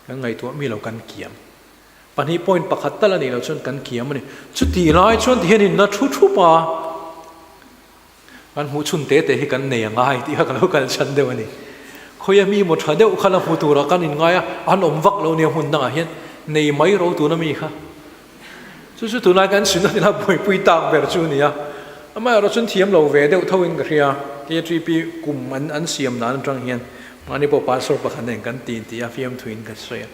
Kan ngaihtuah mi lo kan kiam. Pahnih point pakhat tal a nih loh chuan kan kiam a ni. Chutih lai chuan tihian in la thu thup a. Kan hmuh chhun te te hi kan nei a ngai tih kha ka lo kal chhan deuh a ni. Khawia mi maw tha deuh kha la hmu turah kan inngai a, an awm vak lo nia hmun dangah hian nei mai ro tuna mi kha. Chu chu tunlai kan Synod ina buaipui tak ber chu a ni a. Amaherawh chuan thiam lo ve deuh tho in ka hria. KTP kum an an siam dan atang hian mahni pawh pastor pakhat nen kan ti tih a fiamthu in ka sawi a.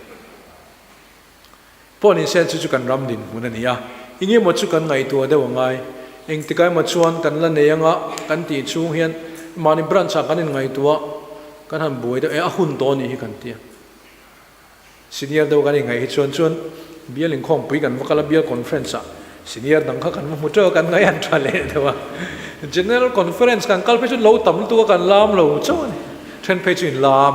Pawh ni se chu chu kan ram dinhmun a ni a, eng emaw chu kan ngaihtuah deuh a ngai. Engtikah emaw chuan kan la nei anga kan tih chhung hian mahni branch ah kan inngaihtuah kan han buai deuh e, a hun tawh a nih hi kan ti a. Senior deuh kan inngaih hi chuan chuan bial inkhawmpui kan va kal a, bial conference ah senior dang kha kan va hmu teuh a, kan ngaih an tha leh deuh a. General conference kan kal phei chu lo tam lutuk a kan lam lo chauh a ni, then phei chu inlam.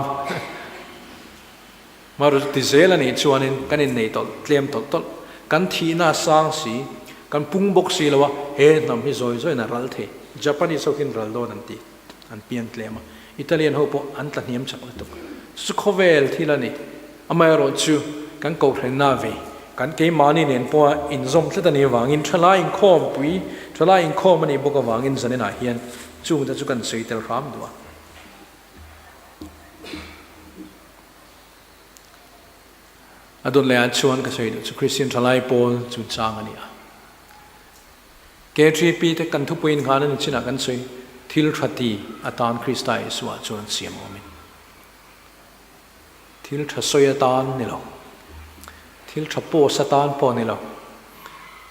Hmar ti zel a nih chuanin kan innei tawlh tlem tawlh tawlh, kan thihna a sang si, kan pung bawk si lo a, he hnam hi zawi zawiin a ral thei. Japanese ho khian ral dawn an ti, an pian tlem a, Italian ho pawh an tla hniam chak lutuk. Chu chu khawvel thil a ni. Amaherawhchu kan kohhranna ve, kan keimahni nen pawha inzawm tlat a nih avangin thalai inkhawmpui, thalai inkhawm a nih bawk avangin zaninah hian chungte chu kan sawi tel hram duh a. A dawt leh ah chuan ka sawi duh chu Kristian thalai pawl chu chang a ni a. K3P te kan thupui innghan a ni chinah kan sawi thil tha ti atan Krista Isua chuan siam awmin. Thil tha sawi atan ni lo. Thil tha post atan pawh ni lo.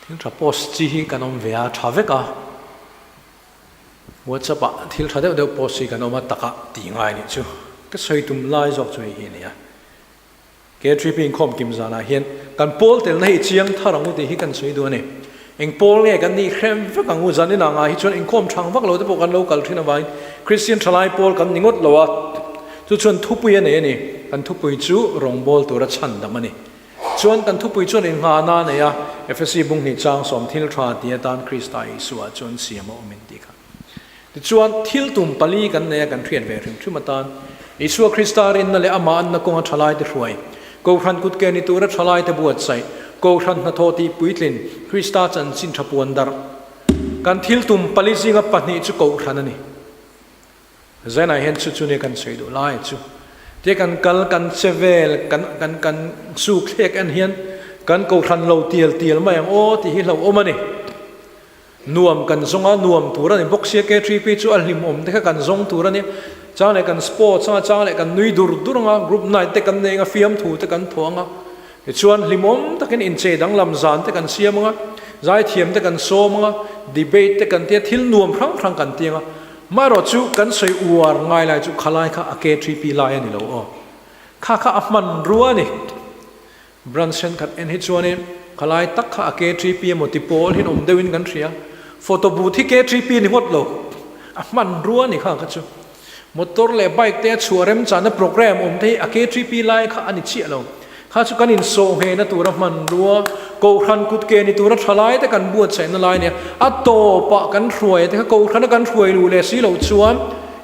Thil tha post chi hi kan awm ve a, tha vek a. WhatsApp ah thil tha deuh deuh post hi kan awm a takah tih ngai nih chu ka sawi tum lai zawk chu hei hi a ni a. K3P inkhawm kim zanah hian kan pawl telna hi chiang thar ang u tih hi kan sawi duh a ni. Eng pawl nge kan nih hrem vek ang u zanin ah ngah hi chuan inkhawm thang vak lo te pawh kan lo kal thin avangin Kristian thalai pawl kan ni ngawt lo a, chu chuan thupui a nei a ni. Kan thupui chu rawngbâwl tura chhandam a ni. Chuan kan thupui chuan innghahna a nei a, Efesi bunghnih chang sawm thil tha ti atan Krista Isua chuan siam a awm in tih kha. Tichuan, thil tum pali kan nei a kan hriat ve hrim hrim atan Isua Krista rinna leh amah anna kawnga thalaite hruai, Kohhran kutke ni tura thalaite buatsaih, Kohhran hnathawh tih puitlin, Krista chanchin tha puan darh. Kan thil tum pali zinga pahnih chu Kohhran a ni. Zainah hian chu chu nia kan sawi duh lai chu. Tia kan kal, kan che vel, kan kan kan suk thlek en hian kan Kohhran lo tial tial mai ang aw tih hi hlauhawm a ni. Nuam kan zawng a, nuam tur a ni bawk sia K3P chu a hlimawm te kha kan zawng tur a ni. Chang leh kan sports anga, chang leh kan nui dur dur anga, group night te kan nei anga, fiamthu te kan thaw anga. Tichuan hlimawm takin inchei danglam zan te kan siam anga, zaithiam te kan sawm anga, debate te kan tia, thil nuam hrang hrang kan ti anga. Amaherawh chu kan sawi uar ngai lai chu khalai kha a K3P lai a ni lo aw. Kha kha a hmanrua a ni. Branch thenkhat en hi chuanin khalai tak kha a KTP emaw ti pawl hian awm deuhin kan hria. Photo booth hi KTP ni ngawt lo, a hmanrua a ni kha kha chu. Motor leh bike te a chhuah remchahna program awm te hi a KTP lai kha a ni chiah lo. Kha chu kan insawhnghehna tura hmanrua, Kohhran kutke ni tura thalai te kan buatsaihna lai nia, a tawpah kan hruai te kha Kohhrana kan hruai luh leh si loh chuan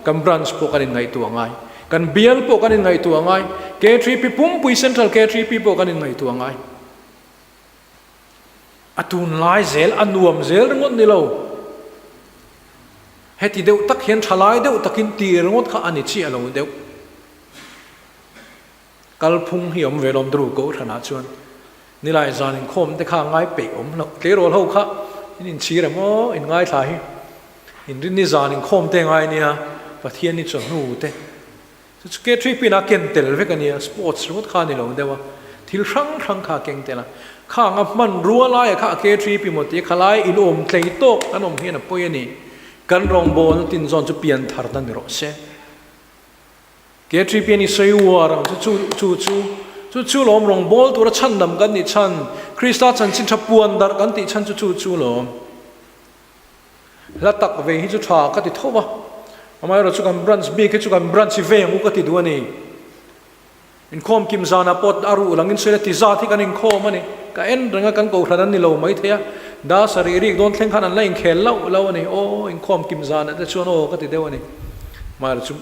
kan branch pawh kan inngaihtuah ngai. Kan bial pawh kan inngaihtuah a ngai, K3P pumpui Central K3P pawh kan inngaihtuah a ngai. A tunlai zel, a nuam zel ringawt ni lo. Heti deuh tak hian thalai deuh takin ti ringawt kha a ni chiah lo deuh. Kalphung hi awm ve lawm dru Kohhranah chuan nilai zan inkhawm te kha a ngai peih awm loh. Tleirawl ho kha in inchhir em aw, in ngaithla hi. Inrinni zan inkhawm te ngai nia, Pathian ni chawhnu te. Chu chu K3 pin a ken tel vek a nia, sports ringawt kha a ni lo deuh a, thil hrang hrang kha a keng tel a. Khang a hmanrua laia kha a K3 pi maw tia khalai inawm tlei tawk kan awm hian a pawi a ni. Kan rawngbawlna tin zawn chu pian tharna ni rawh se. K3 pi a ni sawi uar ang chu chu chu chu chu chu lawm rawngbâwl tura chhandam kan nih chhan, Krista chanchin tha puan darh kan tih chhan chu chu chu lawm. Hla tak ve hi chu tha ka ti tho va, amaherawh chu kan branch bik hi chu kan branch hi ve ang u ka ti duh a ni. Inkhawm kim zanah pawh a ruh langin sawi la ti zat hi kan inkhawm a ni. Ka en reng a, kan kohhran an ni lo mai thei a, dar sarih rik dawn thleng khan an la inkhel loh lo a ni. Aw inkhawm kim zanah te chuan aw ka ti deuh a ni. Amaherawh chu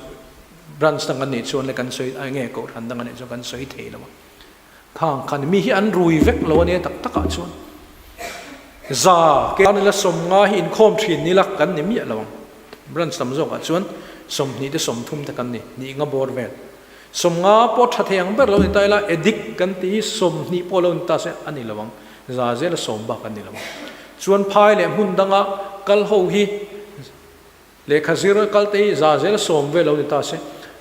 branch dang an nih chuan le kan sawi eng nge kohhran dang an nih chuan kan sawi thei lo a. Khang khan mi hi an rui vek lo a nia tak takah chuan za ke nila 50 hi inkhawm thin nila kan ni miah lo ang. Branch tam zawkah chuan 20 te 30 te kan ni, nih nga bawr vel. 50 pawh tha thei ang ber lo ni ta ila addict kan tih hi 20 pawh lo ni ta se a ni lo ang. Za zela sawm bak an ni lo ang. Chuan phai leh hmun danga kal ho hi Lehkha zir kal te hi za zel sawm ve lo ni ta se,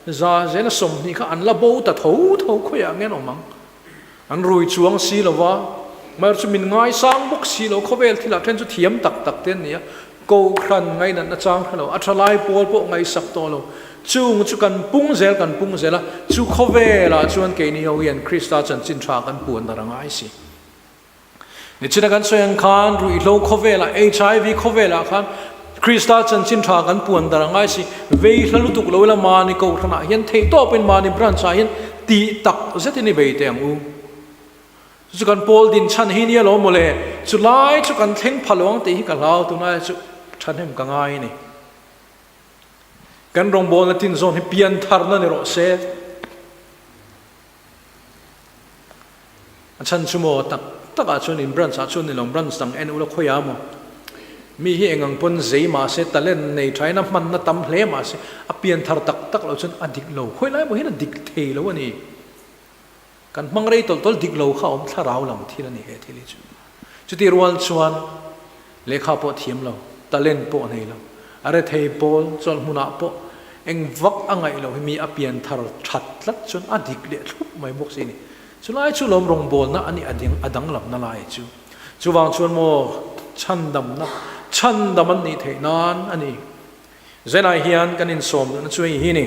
za zel 20 kha an la bo ta tho tho khawiah ngen awm ang. An rui chuang si lo va, mahse chu min ngaisang bawk si lo, khawvel thilah then chu thiam tak tak te an ni a, Kohhran ngainatna chang hre lo, a tha lai pawl pawh ngaihsak tawh lo, chung chu kan pung zel kan pung zel a, chu khawvelah chuan keini ho hian Krista chanchin tha kan puan dar a ngai si. Nichina kan sawi ang khan ruihhlo khawvelah, HIV khawvelah khan Krista chanchin tha kan puan dar a ngai si. Vei hla lutuk lo ila mahni kohhranah hian theihtawpin mahni branch ah hian tih tak zetin i bei teh ang u. Chu chu kan pawl din chhan hi nia lo mawle, chu lai chu kan thleng pha lo ang tih hi ka hlau tunlai chu thahnem ka ngai a ni. Kan rawngbawlna tin zawn hi piantharna ni rawh se. A chhan chu maw tak tak ah chuan in branch ah chuan ni lo branch dang en ula khawi ah maw mi hi engang pawn zei mahse talent nei tha in a hman na tam hle mahse a pian thar tak tak lo chuan a dik lo khawi lai maw hian a dik thei lo a ni kan hmang rei tawlh tawlh dik lo kha a awm thlarau lam thil a ni he thil hi chu chuti rual chuan Lehkha pawh thiam lo, talent pawh nei lo, a rethei pawl chawlhmunah pawh eng vak a ngaih loh hi mi a pian thar that tlat chuan a dik leh thlup mai bawk si a ni. Chulai chu lawm rawngbawlna a nih a ding a danglamna lai chu. Chuvang chuan maw chhandamna, chhandam an nih theih nan a ni. Zenai hian kan insawm duhna chu hei hi ni.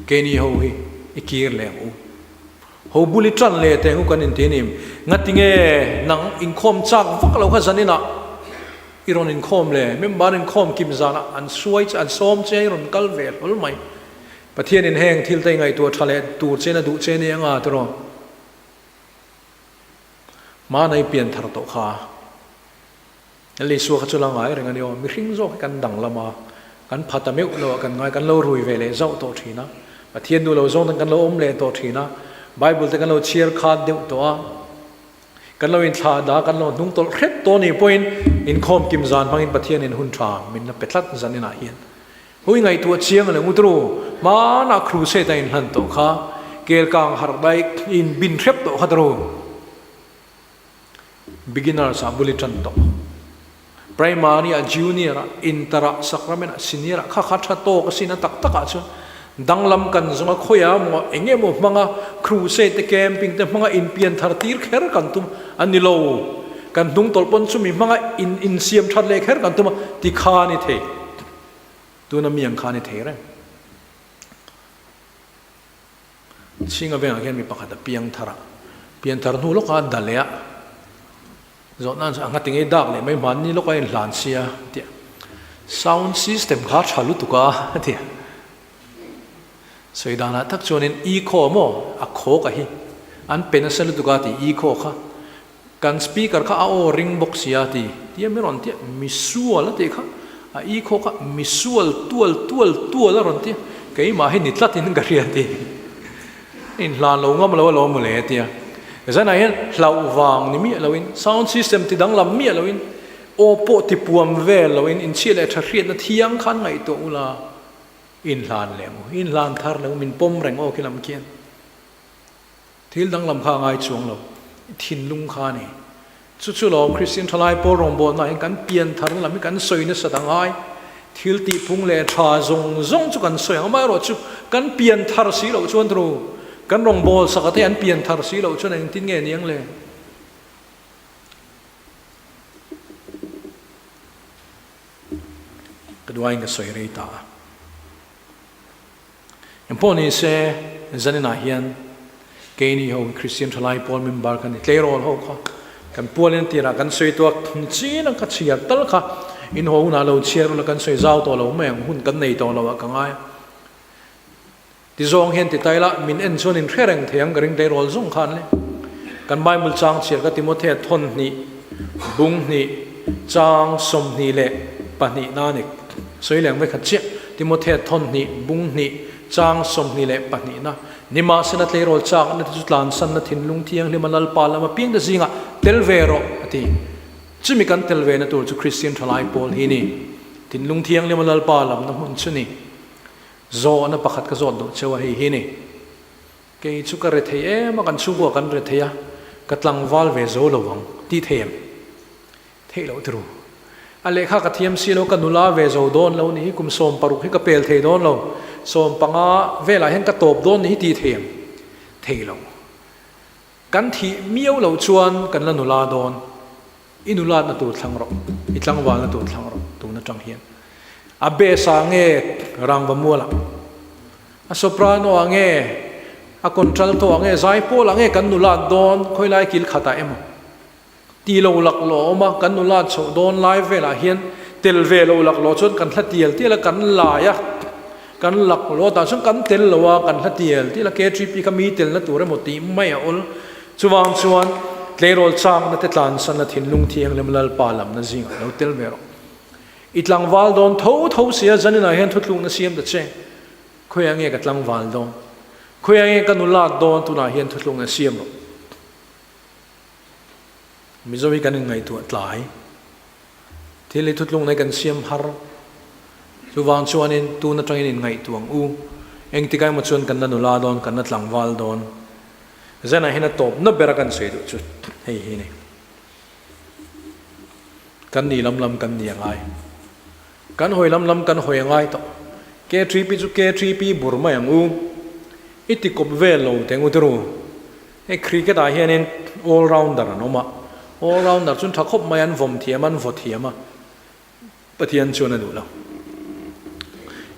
Keini ho hi i kir leh ang u. Ho bul i tan leh teh ang u kan inti a ni. Ngatinge nang inkhawm chak vak lo kha zaninah i rawn inkhawm le? Member inkhawm kim zanah an suai che, an sawm che a i rawn kal ve hlawl mai. Pathianin heng thil te i ngaihtuah tha leh tur che in a duh che nia nga tiraw? Hmana i pian thar tawh kha. Lal Isua kha chu la ngai reng a ni aw. Mihring zawk hi kan danglam a, kan pha ta meuh lo a kan ngai, kan lo rui ve leh zauh tawh thin a. Pathian duh lo zawng ten kan lo awm leh tawh thin a. Bible te kan lo chhiar khat deuh tawh a. Kan lo inthlah dah, kan lo hnung tawlh hrep tawh nih pawhin inkhawm kim zan hmangin Pathianin hun tha min la pe tlat zaninah hian. Hui ngaihtuah chiang a lo ngut ru, hmanah crusade a inhlan tawh kha, kel kang harh daih in bin hrep tawh kha ru. Beginners ah bul i tan tawh. Primary ah, junior ah, inter ah, sacrament ah, senior ah kha kha tha tawk a sin a tak tak ah chuan danglam kan zawng a khawi a maw eng emaw hmang a crusade te camping te hmang a inpian thar tir kher kan tum a ni lo. Kan hnung tawlh pawn chumi hmang a in insiam that leh kher kan tum a ti kha a ni thei. Tuna mi ang kha a ni thei reng. Chhinga vengah khian mi pakhat a piang thar a, pian thar hnu lawka a da leh a, zawhna chu a ngati ngei dak leh mai hmanni lawka a inhlan sia a ti a, sound system kha a tha lutuk a a ti a. Sawi danah tak chuanin echo maw a khawk a hi an pe nasa lutuk a ti echo kha Kan speaker kha a aw ring bawk sia ti tia mi rawn tia misual a tih kha a i khaw kha misual tual tual tual a rawn tia keimah hi ni tlatin ka hria ti inhlan lo ngam lo alawm mawle a tia zanah hian hlauh vang ni miah loin sound system ti danglam miah loin aw pawh ti puam vel loin inchhia leh tha hriatna thiang khan ngaihtuah ula inhlan leh ang u inhlan thar leh u min pawm reng aw khi lam khian. Thil danglam kha a ngai chuang lo, i thinlung kha a ni. Chu chu lawm Kristian thalai pawl rawngbawlnaah hian kan pian tharna lam hi kan sawi nasat a ngai. Thil tihphung leh tha zawng zawng chu kan sawi ang, amaherawhchu kan pian thar si loh chuan ru, kan rawngbâwl saka te an pian thar si loh chuan engtin nge ni ang le? Ka duaiin ka sawi rei ta a. Engpawh ni se, zaninah hian keini ho Kristian thalai pawl member kan ni, tleirawl ho kha kan pualin tirah kan sawi tuak chin a, ka chhiar tal kha in haw hunah lo chhiar ula kan sawi zau tawh lo mai ang, hun kan nei tawh lo ah ka ngai a. Tizawng hian ti ta ila min en chuan in hre reng thei ang ka ring tleirawl zawng khan le. Kan Bible chang chhiar ka Timothea thawn hnih, bung hnih, chang 22 na ni. Sawi leng vekhat chiah, Timothea thawn hnih, bung hnih, chang 22 na, Nimahsela tleirawl chakna te chu tlansanna thinlung thianghlima Lalpa lama piangte zingah tel ve rawh, a ti. Chumi kan tel ve na tur chu Kristian thalai pawl hi ni. Thinlung thianghlima Lalpa lamna hmun chu ni. Zawhna pakhat ka zawt duh cheu a, hei hi ni. Kei chu ka re thei em a, kan chhungkua kan re thei a, ka tlangval ve zo lo ang, tih thei em? Theih loh tiru. A lehkha ka thiam si lo, ka nula ve zo dawn lo ni hi, kum 16 hi ka pel thei dawn lo, 15 velah hian ka tawp dawn ni hi tih thei em? Thei lo. Kan thih miau loh chuan kan la nula dawn. I nulatna tur thlang rawh, i tlangvalna tur thlang rawh tun atang hian. A bass ah nge rangva mualah, a soprano ah nge, a contralto ah nge, zaipawl ah nge kan nulat dawn khawilai kil khatah emaw? Ti lo laklawh a awm a, kan nula chhoh dawn lai velah hian tel ve lo laklawh chuan kan hla tial tial a, kan lai a, kan laklawh tah chuan kan tel lo a, kan hla tial tial a, KTP kha mi telna tur emaw tih mai a awl. Chuvang chuan tleirawl chakna te tlansan a thinlung thianghlim Lalpa lamna zingah lo tel ve rawh. I tlangval dawn tho tho sia zaninah hian thutlukna siam ta che. Khawiah nge ka tlangval dawn? Khawiah nge ka nula dawn? Tunah hian thutlukna siam rawh. Mizo hi kan inngaihtuah tlai. Thil hi thutlung nei kan siam har. Chuvang chuanin tun atangin inngaihtuah ang u. Engtikah emaw chuan kan la nula dawn, kan la tlangval dawn. Zanah hian a tawpna bera kan sawi duh chu hei hi a ni. Kan ni lam lam kan ni a ngai. Kan hawi lam lam kan hawi a ngai tawh. KTP chu KTP bur mai ang u. I ti kawp vel lo teh ngut ru. Hei cricket ah hianin all rounder an awm a, all rounder chuan tha khawp mai an vawm thiam a, an vaw thiam a, Pathian chuan a duh lo.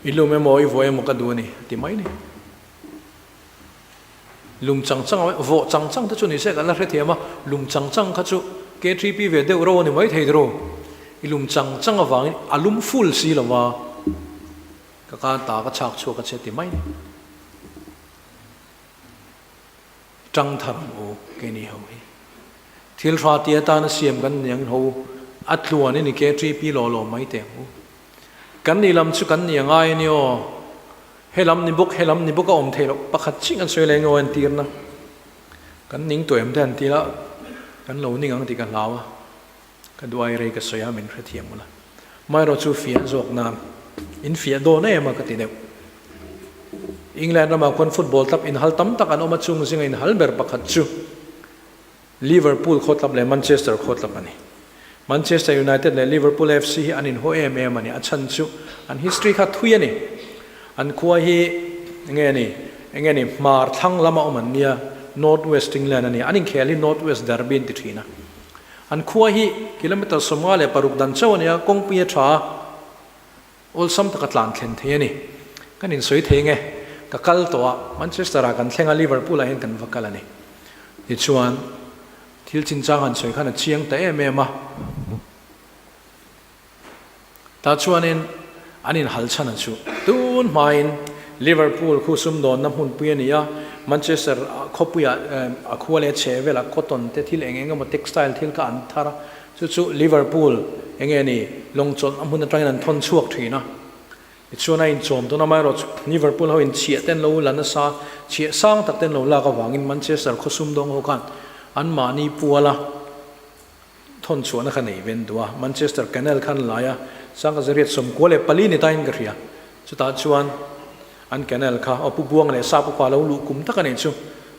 I lum emaw i vaw emaw ka duh a ni a ti mai ni. Lum chang chang a, vawh chang chang te chu ni se kan la hrethiam a, lum chang chang kha chu KTP ve deuh ro a ni mai thei tiraw. I lum chang chang avangin a lum full si lo va, ka kan ta ka chhak chhuak a che ti mai ni. Ṭang thar ang u, keini ho hi. Thil hra ti atana siam kan ni ang ho, a tluan in i KTP law law mai teh ang u. Kan nih lam chu kan nih a ngai a ni aw. He lam ni bawk, he lam ni bawk a awm theih loh pakhat chiah kan sawi leng aw entirna. Kan ning tawh em te an ti la, kan lo ning ang tih ka hlau a. Ka duai rei ka sawi a, min hrethiam ula. Amaherawh chu fiah zawk nan in fiah dawn em a ka ti deuh. England ramah khuan football club inhal tam tak an awm a, chung zinga inhal ber pakhat chu Liverpool khaw club leh Manchester khaw club a ni. Manchester United leh Liverpool FC hi an inhaw em em a ni, a chhan chu an history kha thui a ni. An khua hi enge ni, enge ni hmar thlang lama awm an nia, North West England a ni. An inkhel hi North West Derby an ti thin a. An khua hi kilometre 56 dan chauh a nia, kawngpui a tha a, awlsam taka tlan thlen thei a ni. Kan insawi thei nge, ka kal tawh a, Manchester ah kan thleng a, Liverpool ah hian kan va kal a ni. Tichuan, thil chinchang han sawi khan a chiang ta em em a. Tah chuanin an inhal chhan a chu. Tun hmain Liverpool khu sumdawnna hmunpui a ni a, Manchester khawpuiah a khua leh a chheh velah cotton te thil eng eng emaw textile thil kha an thar a, chu chu Liverpool eng nge ni lawngchawlh a hmun atangin an thawn chhuak thin a. Tichuan a inchawm dawn amaherawhchu Liverpool ho in chhiah te an lo la nasa, chhiah sang tak te an lo lak avangin Manchester khaw sumdawng ho khan anmahni puala Thawn chhuahna kha nei ven duh a, Manchester Canal khan lai a, 1994 ni tain ka hria. Chutah chuan an canal kha aw Pu Buang leh Sap upa lo luh kum tak a nih chu.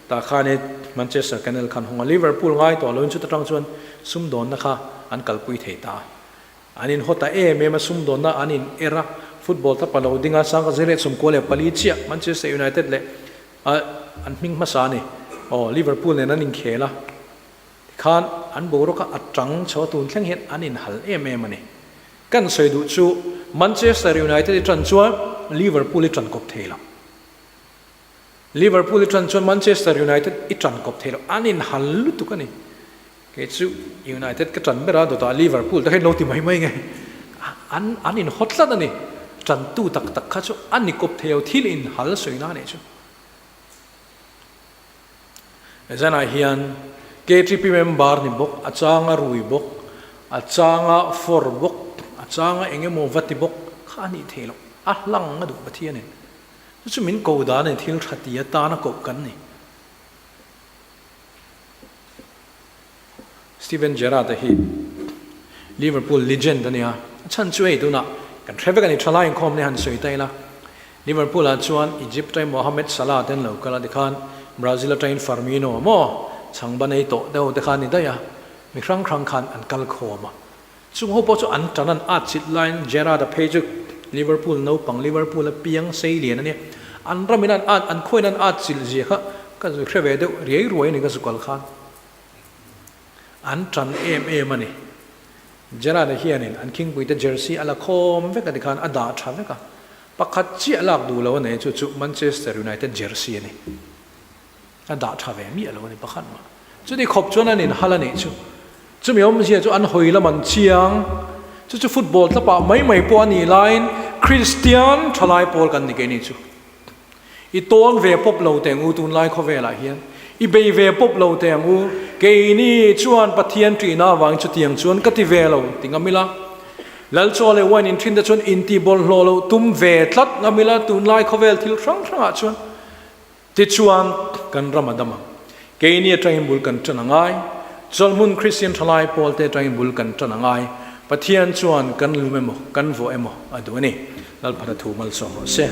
Tah khan i Manchester Canal khan hawng a, Liverpool ngai tawh loin chuta tang chuan sumdawnna kha an kalpui thei ta a. An in haw ta em em a, sumdawnna an in er a, football tapa lo ding a, 1994 chiah Manchester United leh an hming hmasa a ni, aw Liverpool nen an inkhel a. Tikhan an boruak a tang chho a tun thleng hian an inhal em em a ni. Kan sawi duh chu Manchester United i tan chuan Liverpool i tan kawp thei lo. Liverpool i tan chuan Manchester United i tan kawp thei lo. An inhal lutuk a ni. Kei chu United ka tan ber a, dawtah Liverpool te kha in lo ti mai mai nge. An an inhaw tlat a ni. Tantu tak tak kha chu a ni kawp thei lo, thil inhal sawi na nih chu. Zanah hian KTP member ni bawk, a changa rui bawk, a changa for bawk, a changa eng emaw va ti bawk kha a nih theih loh. A hlang a duh Pathianin. Chu chu min ko dan in thil tha ti atana koh kan ni. Steven Gerrard-a hi Liverpool legend a nia, a chhan chu hei tunah kan hre vek a ni, thalai inkhawm nia han sawi ta ila, Liverpool-ah chuan Egypt ain Mohamed Salah te an lo kal a, tikhan Brazil atangin Firmino maw chhangban ei tawh deuh te kha a ni daih a, mi hrang hrang khan an kal khawm a, chung ho pawh chu an tan an at chilh laiin Gerrard-a phei chu Liverpool naupang Liverpool-a piang sei lian a nia, an ramin an at an khawiin an at chilh zia kha ka zu hre ve deuh riai ruai a ni ka zu kal khan. An tan em em a ni. Gerrard-a hianin an khingpuite jersey a la khawm vek a tikhan a dah tha vek a. Pakhat chiah lak duh lo a nei chu chu Manchester United jersey a ni. A dah tha ve miah lo a ni pakhat mah. Chuti khawp chuan an inhal a nih chu. Chumi awmzia chu an hawi lam an chiang. Chu chu football tlapah mai mai pawh a nih laiin Christian thalai pawl kan ni keini chu. I tawn ve pawp lo teh ang u tunlai khawvelah hian. I bei ve pawp lo teh ang u. Keini chuan Pathian ṭihna avangin chutiang chuan ka ti ve lo ti ngam ila. Lalchaw leh wine in ṭhin te chuan inti bawlhhlawh loh tum ve tlat ngam ila tunlai khawvel thil hrang hrangah chuan. Tichuan kan ram a dam ang. Keini atangin bul kan ṭan a ngai. Chawlhmun Kristian ṭhalai pawlte atangin bul kan ṭan a ngai. Pathian chuan kan lum emaw, kan vawh emaw a duh a ni. Lalphana thu malsawm rawh se.